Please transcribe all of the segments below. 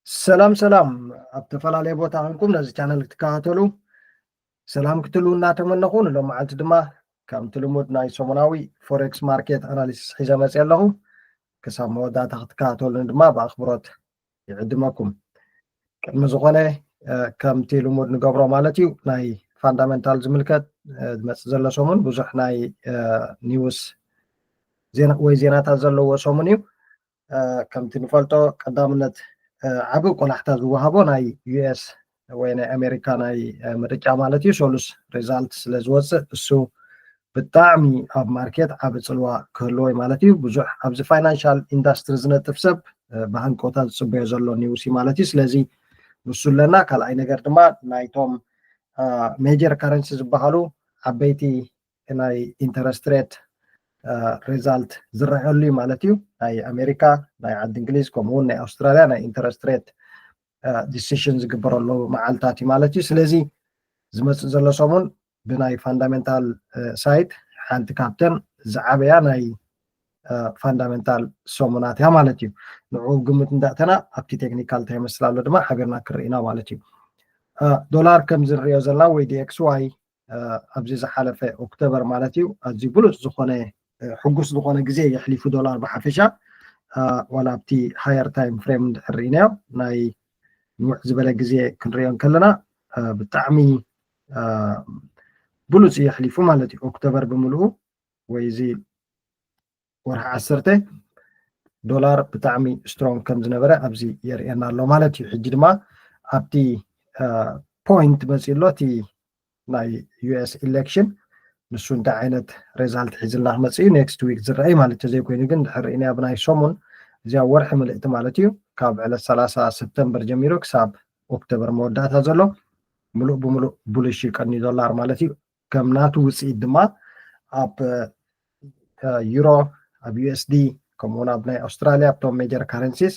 ሰላም ሰላም፣ ኣብ ተፈላለየ ቦታ ኮንኩም ነዚ ቻነል ክትከታተሉ ሰላም ክትሉ እናተመነኹ፣ ንሎም መዓልቲ ድማ ከምቲ ልሙድ ናይ ሰሙናዊ ፎሬክስ ማርኬት ኣናሊሲስ ሒዘ መፅእ ኣለኹ። ክሳብ መወዳእታ ክትከታተሉን ድማ ብኣኽብሮት ይዕድመኩም። ቅድሚ ዝኾነ ከምቲ ልሙድ ንገብሮ ማለት እዩ፣ ናይ ፋንዳመንታል ዝምልከት ዝመፅእ ዘሎ ሰሙን ብዙሕ ናይ ኒውስ ወይ ዜናታት ዘለዎ ሰሙን እዩ። ከምቲ ንፈልጦ ቀዳምነት ዓቢ ቆላሕታ ዝወሃቦ ናይ ዩኤስ ወይ ናይ ኣሜሪካ ናይ ምርጫ ማለት እዩ። ሰሉስ ሪዛልት ስለ ዝወፅእ እሱ ብጣዕሚ ኣብ ማርኬት ዓቢ ፅልዋ ክህልዎ ማለት እዩ። ብዙሕ ኣብዚ ፋይናንሻል ኢንዳስትሪ ዝነጥፍ ሰብ ብሃንቀውታ ዝፅበዮ ዘሎ ኒውሲ ማለት እዩ። ስለዚ ንሱ ኣለና። ካልኣይ ነገር ድማ ናይቶም ሜጀር ካረንሲ ዝበሃሉ ዓበይቲ ናይ ኢንተረስት ሬት ሪዛልት ዝረኣየሉ እዩ ማለት እዩ። ናይ ኣሜሪካ፣ ናይ ዓዲ እንግሊዝ፣ ከምኡ እውን ናይ ኣውስትራልያ ናይ ኢንተረስት ሬት ዲሲሽን ዝግበረሉ መዓልታት እዩ ማለት እዩ። ስለዚ ዝመፅእ ዘሎ ሰሙን ብናይ ፋንዳሜንታል ሳይት ሓንቲ ካብተን ዝዓበያ ናይ ፋንዳሜንታል ሰሙናት እያ ማለት እዩ። ንዕኡ ግምት እንዳእተና ኣብቲ ቴክኒካል እንታይ ይመስል ኣሎ ድማ ሓቢርና ክርኢና ማለት እዩ። ዶላር ከም ዝንሪኦ ዘለና ወይ ዲኤክስዋይ ኣብዚ ዝሓለፈ ኦክቶበር ማለት እዩ ኣዝዩ ብሉፅ ዝኾነ ሕጉስ ዝኾነ ግዜ የሕሊፉ ዶላር ብሓፈሻ። ዋላ ኣብቲ ሃየር ታይም ፍሬም እንድሕር ርኢናዮ ናይ ንውሕ ዝበለ ግዜ ክንሪኦ እንከለና ብጣዕሚ ብሉፅ እዩ የሕሊፉ ማለት እዩ። ኦክቶበር ብምልኡ ወይ እዚ ወርሒ ዓሰርተ ዶላር ብጣዕሚ ስትሮንግ ከም ዝነበረ ኣብዚ የርእየና ኣሎ ማለት እዩ። ሕጂ ድማ ኣብቲ ፖይንት መፂኡ ኣሎ፣ እቲ ናይ ዩኤስ ኢሌክሽን ንሱ እንታይ ዓይነት ሬዛልት ሒዝልና ክመፅእ እዩ ኔክስት ዊክ ዝረኣይ ማለት ተዘይኮይኑ ግን ድሕር ርኢና ብናይ ሰሙን እዚኣ ወርሒ ምልእቲ ማለት እዩ ካብ ዕለት ሰላሳ ሰፕተምበር ጀሚሩ ክሳብ ኦክቶበር መወዳእታ ዘሎ ምሉእ ብምሉእ ቡልሽ እዩ ቀኒ ዶላር ማለት እዩ። ከም ናቱ ውፅኢት ድማ ኣብ ዩሮ፣ ኣብ ዩኤስዲ ከምኡውን ኣብ ናይ ኣውስትራሊያ ኣብቶም ሜጀር ካረንሲስ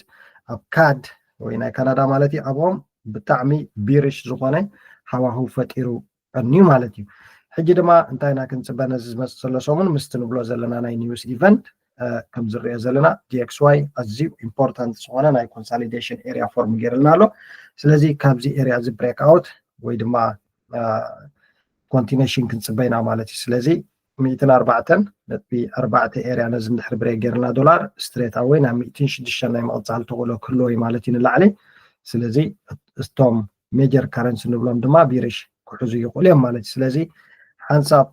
ኣብ ካድ ወይ ናይ ካናዳ ማለት እዩ ኣብኦም ብጣዕሚ ቢርሽ ዝኾነ ሃዋህው ፈጢሩ ቀንዩ ማለት እዩ። ሕጂ ድማ እንታይ ኢና ክንፅበ ነዚ ዝመፅእ ዘሎ ሰሙን ምስቲ ንብሎ ዘለና ናይ ኒውስ ኢቨንት ከም ዝሪኦ ዘለና ዲኤክስዋይ ኣዝዩ ኢምፖርታንት ዝኾነ ናይ ኮንሳሊዴሽን ኤሪያ ፎርም ገይርልና ኣሎ። ስለዚ ካብዚ ኤሪያ እዚ ብሬክ ኣውት ወይ ድማ ኮንቲኔሽን ክንፅበ ኢና ማለት እዩ። ስለዚ ሚእትን ኣርባዕተን ነጥቢ ኣርባዕተ ኤሪያ ነዚ እንድሕር ብሬክ ገይርና ዶላር ስትሬት ኣወይ ናብ ሚእትን ሽዱሽተን ናይ ምቕፃል ተኽእሎ ክህልዎ እዩ ማለት እዩ ንላዕሊ። ስለዚ እቶም ሜጀር ካረንሲ ንብሎም ድማ ቢርሽ ክሕዙ ይኽእሉ እዮም ማለት እዩ። ስለዚ ሓንሳብ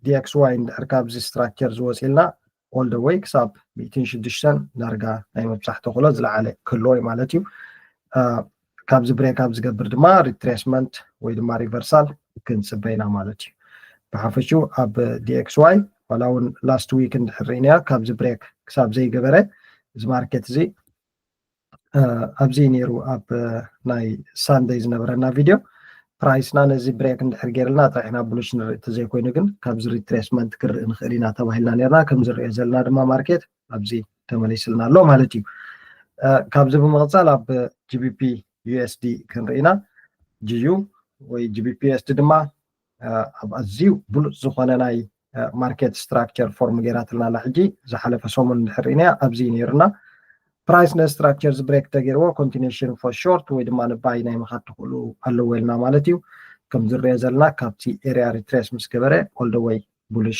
ዲኤክስዋይ እንድሕር ካብዚ ስትራክቸር ዝወፅልና ኦል ደ ወይ ክሳብ ሚእትን ሽዱሽተን ዳርጋ ናይ ምብፃሕ ተኽእሎ ዝለዓለ ክህልዎ እዩ ማለት እዩ። ካብዚ ብሬክ ኣብ ዝገብር ድማ ሪትሬስመንት ወይ ድማ ሪቨርሳል ክንፅበ ኢና ማለት እዩ። ብሓፈሽኡ ኣብ ዲኤክስዋይ ዋላ እውን ላስት ዊክ እንድሕር ርኢናዮ ካብዚ ብሬክ ክሳብ ዘይገበረ እዚ ማርኬት እዚ ኣብዚ ነይሩ ኣብ ናይ ሳንደይ ዝነበረና ቪድዮ ፕራይስና ነዚ ብሬክ እንድሕር ገይርልና ጥራሕ ኢና ቡልሽ ንርኢ ተዘይኮይኑ ግን ካብዚ ሪትሬስመንት ክርኢ ንኽእል ኢና ተባሂልና ነርና። ከም ዝሪኦ ዘለና ድማ ማርኬት ኣብዚ ተመሊስልና ኣሎ ማለት እዩ። ካብዚ ብምቕፃል ኣብ ጂቢፒ ዩኤስዲ ክንርኢ ኢና። ጂዩ ወይ ጂቢፒ ዩኤስዲ ድማ ኣብ ኣዝዩ ብሉፅ ዝኾነ ናይ ማርኬት ስትራክቸር ፎርም ገይራትልና ኣላ። ሕጂ ዝሓለፈ ሰሙን እንድሕር ኢና ኣብዚ ነይርና ፕራይስ ነዚ ስትራክቸር እዚ ብሬክ ተገይርዎ ኮንቲኒሽን ፎር ሾርት ወይ ድማ ንባይ ናይ ምኻድ ትኽእሉ ኣለዎ ኢልና ማለት እዩ። ከም ዝረኦ ዘለና ካብቲ ኤሪያ ሪትሬስ ምስ ገበረ ኦል ደ ወይ ቡልሽ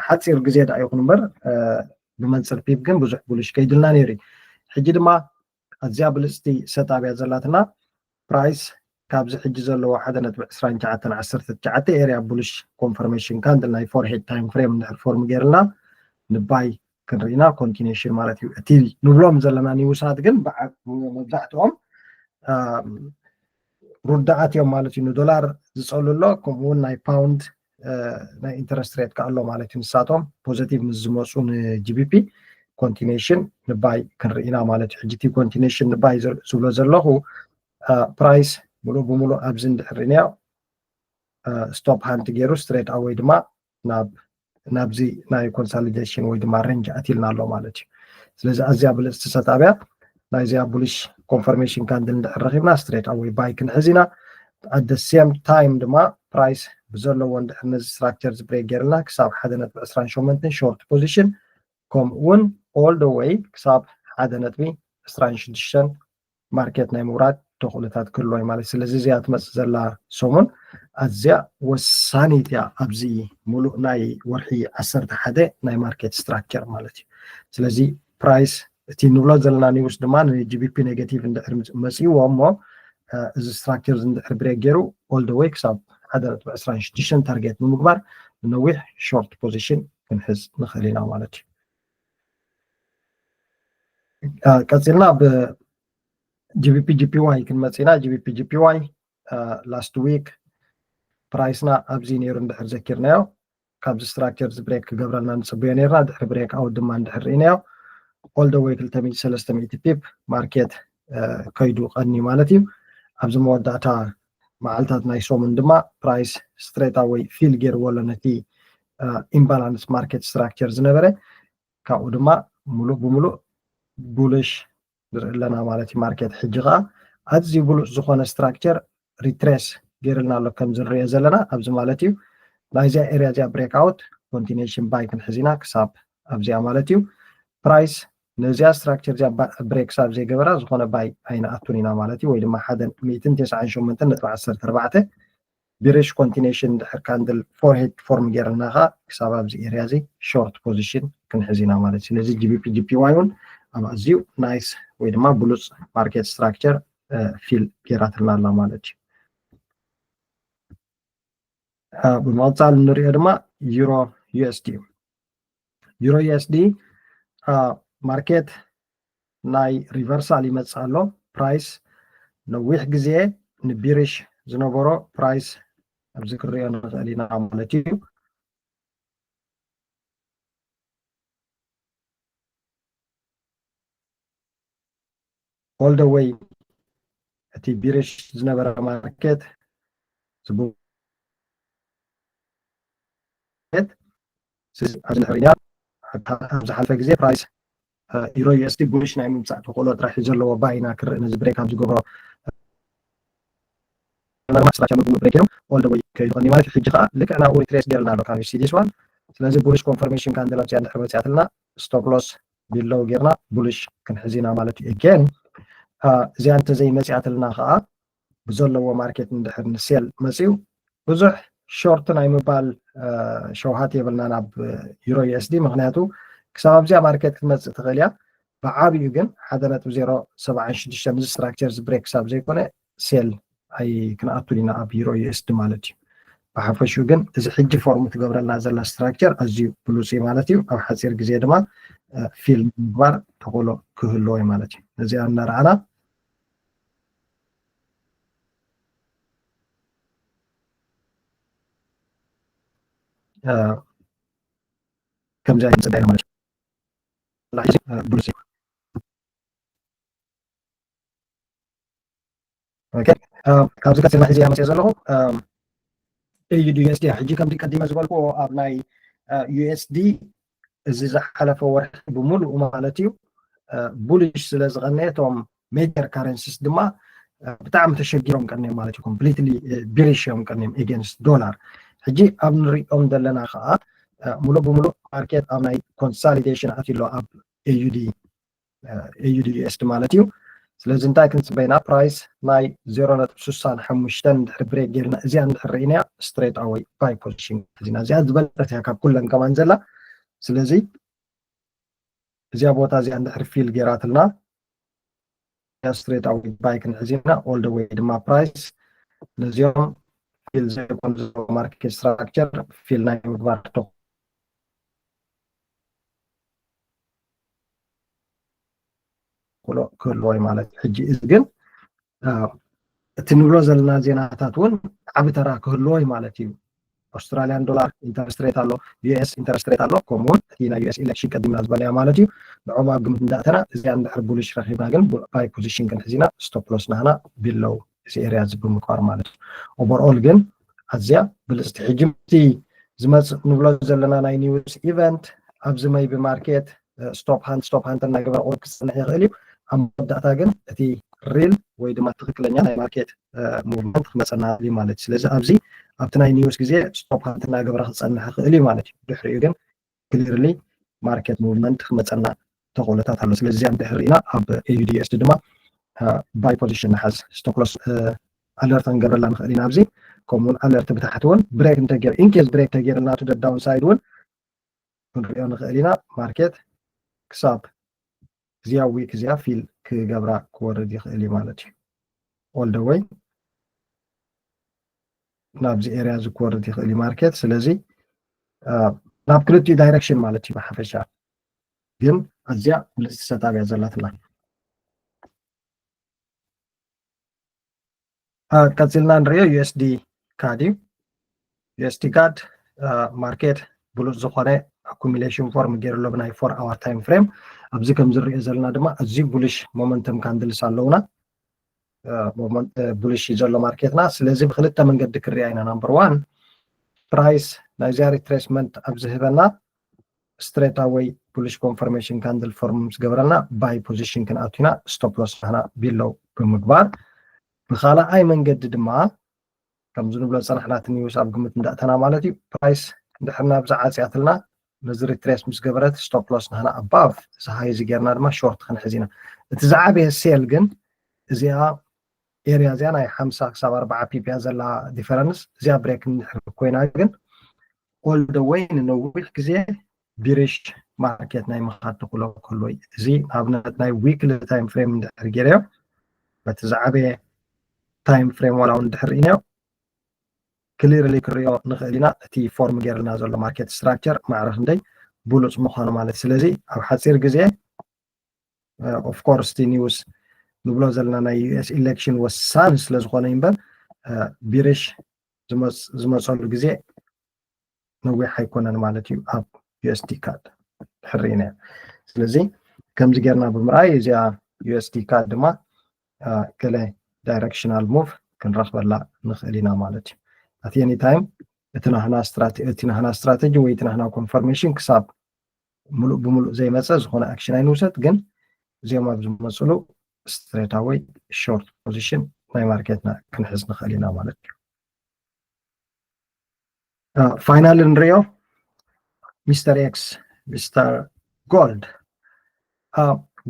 ሓፂር ግዜ ዳ ይኹን እምበር ብመንፅር ፒፕ ግን ብዙሕ ቡልሽ ከይድልና ነይሩ። ሕጂ ድማ ኣዝያ ብልፅቲ ሰጣብያ ዘላትና ፕራይስ ካብዚ ሕጂ ዘለዎ ሓደ ነጥቢ ዕስራን ትሽዓተን ዓሰርተ ትሽዓተ ኤሪያ ቡልሽ ኮንፈርሜሽን ካንድል ናይ ፎር ሄድ ታይም ፍሬም እንድሕር ፎርም ገይርልና ንባይ ክንርኢና ኮንቲኒሽን ማለት እዩ። እቲ ንብሎም ዘለና ኒውሳት ግን መብዛሕትኦም ርዳኣት እዮም ማለት እዩ። ንዶላር ዝፀሉ ኣሎ ከምኡውን ናይ ፓውንድ ናይ ኢንተረስት ሬት ከኣሎ ማለት እዩ። ንሳቶም ፖዘቲቭ ምስ ዝመፁ ንጂቢፒ ኮንቲኒሽን ንባይ ክንርኢና ማለት እዩ። ሕጂ እቲ ኮንቲኒሽን ንባይ ዝብሎ ዘለኹ ፕራይስ ሙሉእ ብሙሉእ ኣብዚ እንድሕር ርኢናዮ ስቶፕ ሃንት ገይሩ ስትሬት ኣወይ ድማ ናብ ናብዚ ናይ ኮንሳሊዴሽን ወይ ድማ ሬንጅ ኣትልና ኣሎ ማለት እዩ። ስለዚ ኣዝያ ብልፅቲ ሰጣብያ ናይዚኣ ቡሊሽ ኮንፈርሜሽን ካንድል እንድሕር ረኪብና ስትሬት ኣወይ ባይ ክንሕዝ ኢና። ኣደ ሴም ታይም ድማ ፕራይስ ብዘለዎ እንድሕር ነዚ ስትራክቸር ዝብሬክ ገይርልና ክሳብ ሓደ ነጥቢ ዕስራን ሸሞንተን ሾርት ፖዚሽን ከምኡ እውን ኦል ደ ወይ ክሳብ ሓደ ነጥቢ ዕስራን ሽዱሽተን ማርኬት ናይ ምውራድ ተኽእሎታት ክህልዎ እዩ ማለት እዩ። ስለዚ እዚኣ ትመፅእ ዘላ ሰሙን ኣዝያ ወሳኒት እያ ኣብዚ ሙሉእ ናይ ወርሒ ዓሰርተ ሓደ ናይ ማርኬት ስትራክቸር ማለት እዩ። ስለዚ ፕራይስ እቲ ንብሎ ዘለና ኒውስ ድማ ን GBP ኔጋቲቭ እንድሕር መፅእዎ እሞ እዚ ስትራክቸር እንድሕር ብሬክ ገይሩ all the way ክሳብ ሓደ ነጥቢ ዕስራን ሽዱሽተን ታርጌት ብምግባር ንነዊሕ ሾርት ፖዚሽን ክንሕዝ ንኽእል ኢና ማለት እዩ። ቀፂልና ብ GBP JPY ክንመፅእ ኢና። GBP JPY last week ፕራይስና ኣብዚ ነይሩ እንድሕር ዘኪርናዮ ካብዚ ስትራክቸር እዚ ብሬክ ክገብረልና ንፅበዮ ነርና። ድሕሪ ብሬክ ኣውት ድማ እንድሕር ርኢናዮ all the way ክልተ ሚእቲ ሰለስተ ሚእቲ ፒፕ ማርኬት ከይዱ ቀኒ ማለት እዩ። ኣብዚ መወዳእታ መዓልታት ናይ ሰሙን ድማ ፕራይስ ስትሬት ኣወይ ፊል ገይርዎ ኣሎ ነቲ ኢምባላንስ ማርኬት ስትራክቸር ዝነበረ። ካብኡ ድማ ሙሉእ ብሙሉእ ቡልሽ ንርኢ ኣለና ማለት እዩ። ማርኬት ሕጂ ከዓ ኣዝዩ ብሉፅ ዝኾነ ስትራክቸር ሪትሬስ ገይርልና ኣሎ ከምዚ ንሪኦ ዘለና ኣብዚ ማለት እዩ። ናይዚኣ ኤርያ እዚኣ ብሬክ ኣውት ኮንቲኒሽን ባይ ክንሕዝ ኢና ክሳብ ኣብዚኣ ማለት እዩ። ፕራይስ ነዚኣ ስትራክቸር እዚኣ ብሬክ ክሳብ ዘይገበራ ዝኾነ ባይ ኣይንኣቱን ኢና ማለት እዩ። ወይ ድማ ሓደ ሚእትን ተስዓን ሸሞንተን ነጥቢ ዓሰርተ ኣርባዕተ ቢሪሽ ኮንቲኒሽን ድሕር ካንድል ፎርሄድ ፎርም ገይርና ከዓ ክሳብ ኣብዚ ኤርያ እዚ ሾርት ፖዚሽን ክንሕዝ ኢና ማለት እዩ። ስለዚ GBP JPY እውን ኣብ ኣዝዩ ናይስ ወይ ድማ ብሉፅ ማርኬት ስትራክቸር ፊል ገይራትልና ኣላ ማለት እዩ። ብምቕፃል እንሪኦ ድማ ዩሮ USD እዩ። ዩሮ USD ማርኬት ናይ ሪቨርሳል ይመፅእ ኣሎ። ፕራይስ ነዊሕ ግዜ ንቢሪሽ ዝነበሮ ፕራይስ ኣብዚ ክንሪኦ ንኽእል ኢና ማለት እዩ። All the way እቲ ቢሪሽ ዝነበረ ማርኬት ዝቡ- ኣብዚ ንሕርያ ኣብ ዝሓለፈ ግዜ ፕራይስ ዩሮ USD ቡሊሽ ናይ ምምፃእ ተኽእሎ ጥራሕ እዩ ዘለዎ ባይና ክርኢ ነዚ ብሬክ ኣብ ዝገብሮ ስትራክቸር ምግቡ ብሬክ እዮም all the way ከይዱ ቀኒ ማለት እዩ። ሕጂ ከዓ ልክዕ ናብኡ ሪትሬስ ገይርና ኣሎ ካብ USD this one። ስለዚ ቡሊሽ ኮንፈርሜሽን ካንድል ኣብዚኣ እንድሕር መፅኣትልና ስቶፕ ሎስ ቢሎው ጌርና ቡሊሽ ክንሕዝ ኢና ማለት እዩ። Again እዚኣ እንተዘይመፅኣትልና ከዓ ብዘለዎ ማርኬት እንድሕር ንሴል መፅዩ ብዙሕ ሾርት ናይ ምባል ሸውሃት የብልና ናብ ዩሮ USD። ምክንያቱ ክሳብ ኣብዚኣ ማርኬት ክትመፅእ ትኽእል እያ። ብዓብዩ ግን ሓደ ነጥቢ ዜሮ ሰብዓን ሽዱሽተን እዚ ስትራክቸር እዚ ብሬክ ክሳብ ዘይኮነ ሴል ኣይክንኣቱን ኢና ኣብ ዩሮ USD ማለት እዩ። ብሓፈሽኡ ግን እዚ ሕጂ ፎርም ትገብረልና ዘላ ስትራክቸር ኣዝዩ ብሉፅ እዩ ማለት እዩ። ኣብ ሓፂር ግዜ ድማ ፊል ምግባር ተኽእሎ ክህልዎ እዩ ማለት እዩ። ነዚኣ እናረኣና ከምዚ ኣይንፅበ ማለት እዩ። ብሉፅ እዩ። ኦኬ፣ ካብዚ ቀፂልና ሕዚ እያ መፅኦ ዘለኹ AUD USD። ሕጂ ከምዚ ቀዲመ ዝበልክዎ ኣብ ናይ USD እዚ ዝሓለፈ ወርሒ ብምሉኡ ማለት እዩ ቡሊሽ ስለ ዝቐነየ እቶም ሜጀር ካረንሲስ ድማ ብጣዕሚ ተሸጊሮም ቀኒዮም ማለት እዩ። ኮምፕሊትሊ ቢሪሽ እዮም ቀኒዮም ኤጌንስት ዶላር። ሕጂ ኣብ ንሪኦም ዘለና ከዓ ሙሉእ ብሙሉእ ማርኬት ኣብ ናይ ኮንሳሊዴሽን ኣትዩ ኣሎ ኣብ AUD AUD USD ማለት እዩ። ስለዚ እንታይ ክንፅበይና ፕራይስ ናይ ዜሮ ነጥቢ ስሳን ሓሙሽተን ድሕሪ ብሬክ ጌርና እዚኣ እንድሕር ርኢናያ ስትሬት ኣወይ ባይ ፖዚሽን ሒዝና እዚኣ ዝበለፀት እያ ካብ ኩለን ከማን ዘላ። ስለዚ እዚኣ ቦታ እዚኣ እንድሕር ፊል ጌራትልና ስትሬት ኣወይ ባይ ክንሕዝ ኢና all the way ድማ ፕራይስ ነዚኦም ፊል ዘይኮኑ ዘለዎ ማርኬት ስትራክቸር ፊል ናይ ምግባር ተኽእሎ ክህልዎ እዩ ማለት እዩ። ሕጂ እዚ ግን እቲ ንብሎ ዘለና ዜናታት እውን ዓቢ ተራ ክህልዎ እዩ ማለት እዩ። ኣውስትራሊያን ዶላር ኢንተረስት ሬት ኣሎ፣ US ኢንተረስት ሬት ኣሎ፣ ከምኡ እውን እቲ ናይ US ኢሌክሽን ቀዲምና ዝበለያ ማለት እዩ። ንዕኦም ኣብ ግምት እንዳእተና እዚኣ እንድሕር ቡሊሽ ረኺብና ግን ባይ ፖዚሽን ክንሕዝ ኢና፣ ስቶፕ ሎስ ናህና ቢሎው እዚ ኤርያ እዚ ብምግባር ማለት እዩ። ኦቨርኦል ግን ኣዝያ ብልፅቲ። ሕጂ እቲ ዝመፅእ ንብሎ ዘለና ናይ ኒውስ ኢቨንት ኣብዚ ሜይቢ ማርኬት ስቶፕ ሃንት ስቶፕ ሃንት እናገበረ ቁሩብ ክፀንሕ ይኽእል እዩ። ኣብ መወዳእታ ግን እቲ ሪል ወይ ድማ ትኽክለኛ ናይ ማርኬት ሙቭመንት ክመፀና እዩ ማለት እዩ። ስለዚ ኣብዚ ኣብቲ ናይ ኒውስ ግዜ ስቶፕ ሃንት እናገበረ ክፀንሕ ይኽእል እዩ ማለት እዩ። ድሕሪኡ ግን ክሊርሊ ማርኬት ሙቭመንት ክመፀና ተኽእሎታት ኣሎ። ስለዚ እዚኣ እንድሕር ርኢና ኣብ AUD USD ድማ buy position ንሓዝ stop loss alert ክንገብረላ ንኽእል ኢና ኣብዚ። ከምኡውን alert ብታሕቲ እውን break እንተገይሩ in case break ተገይርና to the downside እውን ክንሪኦ ንኽእል ኢና። ማርኬት ክሳብ እዚኣ week እዚኣ fill ክገብራ ክወርድ ይኽእል እዩ ማለት እዩ። All the way ናብዚ area እዚ ክወርድ ይኽእል እዩ ማርኬት። ስለዚ ናብ ክልቲኡ direction ማለት እዩ ብሓፈሻ። ግን ኣዝያ ብልፅቲ setup እያ ዘላትና። ቀፂልና ንሪኦ USD CAD እዩ። USD CAD ማርኬት ብሉፅ ዝኾነ accumulation form ገይሩ ኣሎ ብናይ four hour time frame። ኣብዚ ከም ዝሪኦ ዘለና ድማ ኣዝዩ bullish momentum candles ኣለውና። Bullish እዩ ዘሎ ማርኬትና። ስለዚ ብክልተ መንገዲ ክሪኣ ኢና። Number one price ናይዚኣ retracement ኣብ ዝህበና straight away bullish confirmation candle form ምስ ገበረና buy position ክንኣቱ ኢና። Stop loss ናህና below ብምግባር፣ ብካልኣይ መንገዲ ድማ ከምዚ ንብሎ ዝፀናሕና እቲ news ኣብ ግምት እንዳእተና ማለት እዩ። Price እንድሕር ናብዚ ዓፅያትልና ነዚ retrace ምስ ገበረት stop loss ናህና above እዚ high እዚ ጌርና ድማ short ክንሕዝ ኢና። እቲ ዝዓበየ sell ግን እዚኣ area እዚኣ ናይ ሓምሳ ክሳብ ኣርባዓ ፒፕ እያ ዘላ difference። እዚኣ break እንድሕር ኮይና ግን all the way ንነዊሕ ግዜ bearish ማርኬት ናይ ምኻድ ተኽእሎ ከሎ እዩ። እዚ ንኣብነት ናይ weekly time frame እንድሕር ገይረዮ በቲ ዝዓበየ time frame ዋላ እውን እንድሕር ርኢናዮ clearly ክንሪኦ ንኽእል ኢና። እቲ form ገይርልና ዘሎ ማርኬት structure ማዕረ ክንደይ ብሉፅ ምዃኑ ማለት። ስለዚ ኣብ ሓፂር ግዜ of course እቲ news ንብሎ ዘለና ናይ US election ወሳኒ ስለ ዝኾነ እዩ እምበር bearish ዝመፀሉ ግዜ ነዊሕ ኣይኮነን ማለት እዩ ኣብ USD CAD ድሕር ኢና። ስለዚ ከምዚ ጌርና ብምርኣይ እዚኣ USD CAD ድማ ገለ directional move ክንረኽበላ ንኽእል ኢና ማለት እዩ። At any time እቲ ናህና strategy ወይ እቲ ናህና confirmation ክሳብ ሙሉእ ብሙሉእ ዘይመፀ ዝኾነ action ኣይንውሰድ፣ ግን እዚኦም ኣብ ዝመፅሉ straight away short position ናይ ማርኬትና ክንሕዝ ንኽእል ኢና ማለት እዩ። Final ንሪኦ Mister X, Mister Gold.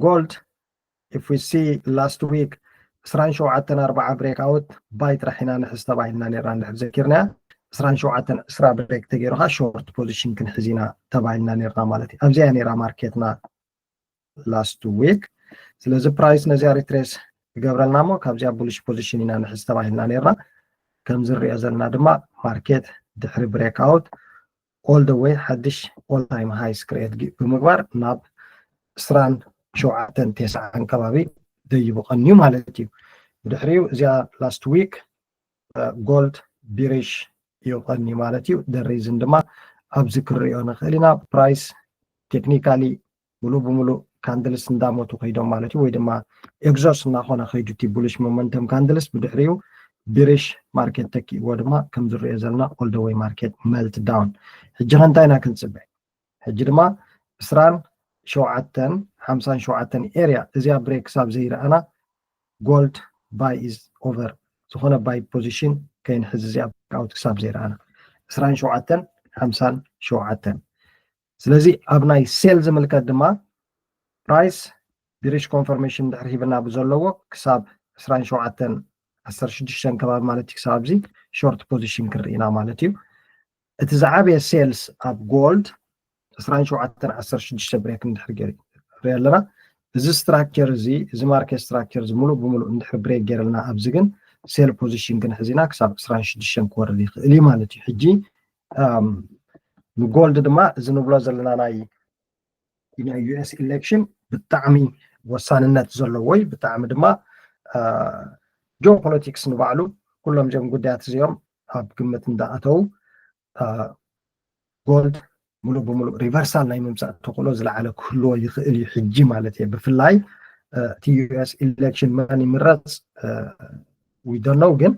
Gold, if we see last week ዕስራን ሸውዓተን ኣርባዓ breakout buy ጥራሕ ኢና ንሕዝ ተባሂልና ኔርና። እንድሕር ዘኪርና ዕስራን ሸውዓተን ዕስራ break ተገይሩ ከዓ short position ክንሕዝ ኢና ተባሂልና ኔርና ማለት እዩ። ኣብዚኣ ኔራ ማርኬትና last week። ስለዚ price ነዚኣ retrace ክገብረልና እሞ ካብዚኣ bullish position ኢና ንሕዝ ተባሂልና ኔርና። ከም ዝሪኦ ዘለና ድማ ማርኬት ድሕሪ breakout all the way ሓድሽ all time highs create ብምግባር ናብ ዕስራን ሸውዓተን ተስዓን ከባቢ ደይቡ ቀንዩ ማለት እዩ። ብድሕሪኡ እዚኣ last week gold bearish እዩ ቀንዩ ማለት እዩ። The reason ድማ ኣብዚ ክንሪኦ ንኽእል ኢና። Price technically ሙሉእ ብሙሉእ candles እንዳሞቱ ከይዶም ማለት እዩ፣ ወይ ድማ exhaust እናኾነ ከይዱ እቲ bullish momentum candles ብድሕሪኡ bearish ማርኬት ተኪእዎ ድማ ከም ዝሪኦ ዘለና all the way ማርኬት melt down። ሕጂ ከ እንታይ ኢና ክንፅበ? ሕጂ ድማ ዕስራን ሸውዓተን ሓምሳን ሸውዓተን area እዚኣ break ክሳብ ዘይረኣና gold buy is over፣ ዝኾነ buy position ከይንሕዝ እዚኣ breakout ክሳብ ዘይረኣና ዕስራን ሸውዓተን ሓምሳን ሸውዓተን። ስለዚ ኣብ ናይ sell ዝምልከት ድማ price bearish confirmation ድሕሪ ሂብና ብዘለዎ ክሳብ ዕስራን ሸውዓተን ዓሰርተ ሽዱሽተ ከባቢ ማለት እዩ፣ ክሳብ ኣብዚ short position ክንርኢ ኢና ማለት እዩ። እቲ ዝዓበየ sales ኣብ gold ዕስራን ሸውዓተን ዓሰርተ ሽዱሽተ break እንድሕር ገይሩ ንሪኦ ኣለና። እዚ structure እዚ፣ እዚ market structure እዚ ሙሉእ ብሙሉእ እንድሕር break ገይርልና ኣብዚ ግን sell position ክንሕዝ ኢና፣ ክሳብ ዕስራን ሽዱሽተን ክወርድ ይኽእል እዩ ማለት እዩ። ሕጂ ን gold ድማ እዚ ንብሎ ዘለና ናይ ናይ US election ብጣዕሚ ወሳንነት ዘለዎ እዩ። ብጣዕሚ ድማ geopolitics ንባዕሉ ኩሎም እዚኦም ጉዳያት እዚኦም ኣብ ግምት እንዳኣተው gold ሙሉእ ብሙሉእ reversal ናይ ምምፃእ ተኽእሎ ዝለዓለ ክህልዎ ይኽእል እዩ ሕጂ ማለት እየ። ብፍላይ እቲ US election መን ይምረፅ we don't know፣ ግን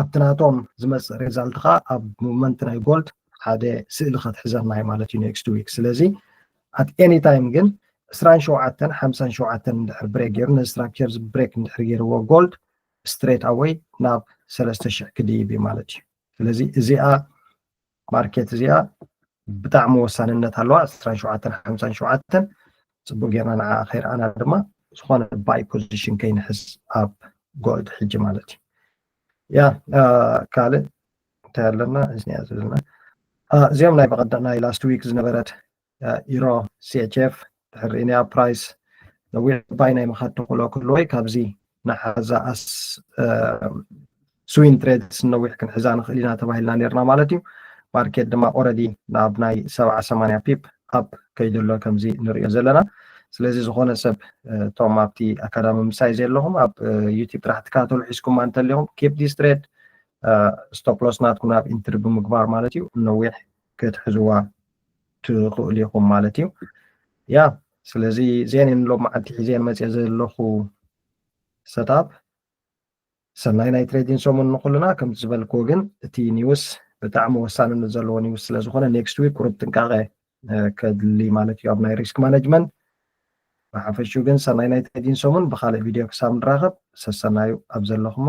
ኣብቲ ናቶም ዝመፅእ result ከዓ ኣብ movement ናይ gold ሓደ ስእሊ ከትሕዘና እዩ ማለት እዩ next week። ስለዚ at any time ግን ዕስራን ሸውዓተን ሓምሳን ሸውዓተን እንድሕር break ገይሩ ነዚ structure break እንድሕር ገይርዎ gold straight away ናብ ሰለስተ ሽሕ ክድይብ እዩ ማለት እዩ። ስለዚ እዚኣ ማርኬት እዚኣ ብጣዕሚ ወሳንነት ኣለዋ። ዕስራን ሸውዓተን ሓምሳን ሸውዓተን ፅቡቅ ጌርና ንዓ ከይረኣና ድማ ዝኾነ buy position ከይንሕዝ ኣብ gold ሕጂ ማለት እዩ። ያ ካልእ እንታይ ኣለና? እዚኣ ዘለና እዚኦም ናይ በቐዳ ናይ last week ዝነበረት euro CHF ድሕር ሪእናያ price ነዊሕ buy ናይ ምኻድ ተኽእሎ ክህልዎ እዩ። ካብዚ ንሓዛ as swing trades ነዊሕ ክንሕዛ ንኽእል ኢና ተባሂልና ነርና ማለት እዩ። ማርኬት ድማ already ናብ ናይ ሰብዓ ሰማንያ pip up ከይዱ ኣሎ ከምዚ ንሪኦ ዘለና። ስለዚ ዝኾነ ሰብ እቶም ኣብቲ ኣካዳሚ ምሳይ ዘለኹም ኣብ YouTube ጥራሕ ትከታተሉ ሒዝኩማ እንተሊኹም keep this trade stop loss ናትኩም ናብ entry ብምግባር ማለት እዩ ነዊሕ ክትሕዝዋ ትኽእሉ ኢኹም ማለት እዩ። ያ ስለዚ እዚአን እየን ሎም መዓልቲ ሒዘን መፅአ ዘለኹ setup። ሰናይ ናይ trading ሰሙን ንኹልና። ከምቲ ዝበልክዎ ግን እቲ news ብጣዕሚ ወሳንነት ዘለዎ news ስለዝኾነ next week ቁሩብ ጥንቃቐ ከድሊ ማለት እዩ ኣብ ናይ risk management። ብሓፈሽኡ ግን ሰናይ ናይ trading ሰሙን። ብካልእ ቪድዮ ክሳብ ንራኸብ ሰሰናዩ ኣብ ዘለኹሞ